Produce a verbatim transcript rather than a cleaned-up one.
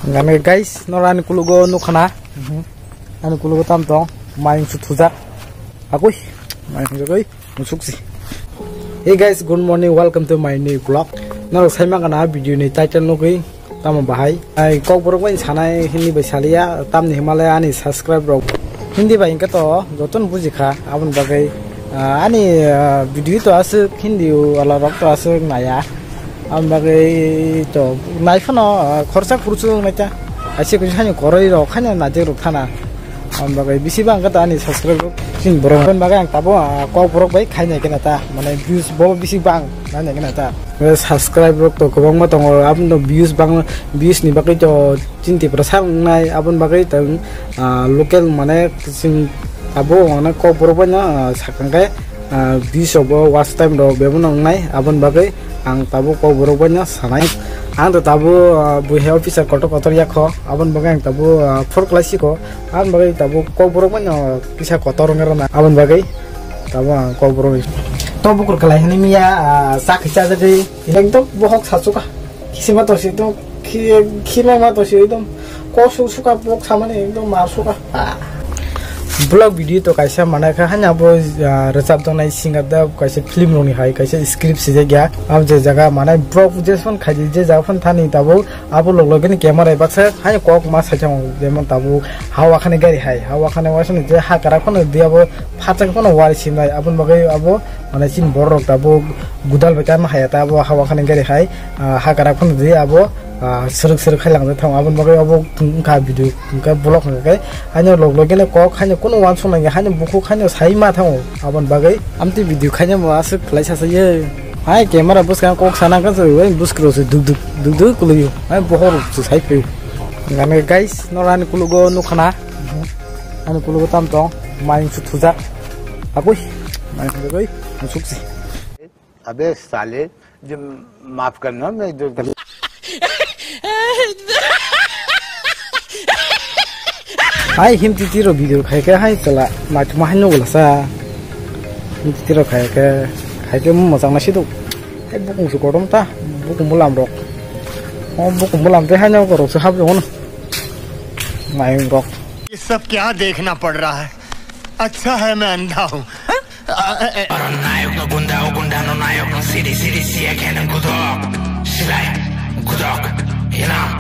Gane guys, nora ani kulugo nukhana. Ani kulugo tam tong, mayung su thujak. Akui, mayung thujak oi, musuk si. Hey guys, good morning, welcome to my new vlog. Norok saima gana video ni title nugui, tamo bahai. Ai kokborok bai sanai Hindi bai salia, tamni himalaya ani subscribe rok. Hindi bai hingke to, joton bujikha, aboni bagwi, ah, ani, ah, video to aswk Hindi wala rok to aswk naya. Aboni bagwi to nai phano, ah, khorsa khursu wng naita. Aise kuchuk hani koroi rok, hani najek rok thana. Aboni bagwi bisi bang khe ta ani subscribe rok chini borok. Aboni bagwi ang tabo, ah, kokborok bai khainai khe na ta. Mane views bo bisi bang nainai khe na ta. Subscribe rok to kwbangma tongo. Aboni views bang, views ni bagwi to chini Tripura sak wngnai. Aboni bagwi tong, ah, local mane chwng abo mane kokborok bai no, ah, sakang khe, ah, views rok bo watch time rok bebak no wngnai. Aboni bagwi ang tabuk kokborok bai no sanai. Ang to tabuk, ah, buiha officer kotor kotor ya kho. Aboni bagwi ang tabuk, ah, four class si kho. Aboni bagwi tabuk kokborok bai no kisa kotor wngwi rwna. Aboni bagwi tabuk ang kokborok bai. To bukur kalai hwnwi miya, ah, chakhi chajagwi. Ekdom bohok sachuka. Kisima tosi ekdom khi-, khima ma tosi ekdom kosuk suka bok samani ekdom mar suka. Ah. Vlog video to kaisa manai kha, hanya bo, ah, rwchap tongnai singer da kaisa film rokni hai kaisa script sijak ya. Abo je jaga manai vlog je phone khaidi je jaga phone thani tabo abo log log ni camera baksa hanya kok ma sai thang jemon tabo hawa khani gari hai, hawa khani wasani je ha kara phone di abo phatsa phone wari simnai aboni bagwi abo manai chini borok rok tabo gudal bai tamo haya ta abo hawa khani gari hai. Ah, hakara phano di abo, ah, srwk srwk khai langjak thango. Aboni bagwi abo wngkha video, wngkha vlog hwnkha khe. Haino log logino kok, haino kunu uansuknai, haino bukhuk, haino sai ma thango. Aboni bagwi amtwi video khaina bo aswk khlai sasaye. Hai camera bwskang kok sana khe se, oi bwskwrw se duk duk, duk duk kwlwio. Hai bohor se sai phio. Gane guys, nora ani kulugo nukhana. Ani kulugo tam tong, mayung su thujak. Akui, mayung thujak oi, musuk si. अबे साले, जो माफ करना, मैं इधर उधर Hai him titi ro video khai khe hai chwla naithoma hai nugula sa. Him titi ro khai khe, khai khe mo mojang nai siduk. Hai bukung su kotom ta, bukung bulam rok. O bukung bulam te hai no korok su hap jong no. Mayung rok. ये सब क्या देखना पड़ रहा है? अच्छा है मैं अंधा हूँ। Oro nayok no gunda, o gunda no nayok no sidi sidi siya khe nang gudok. Silai, gudok, you know.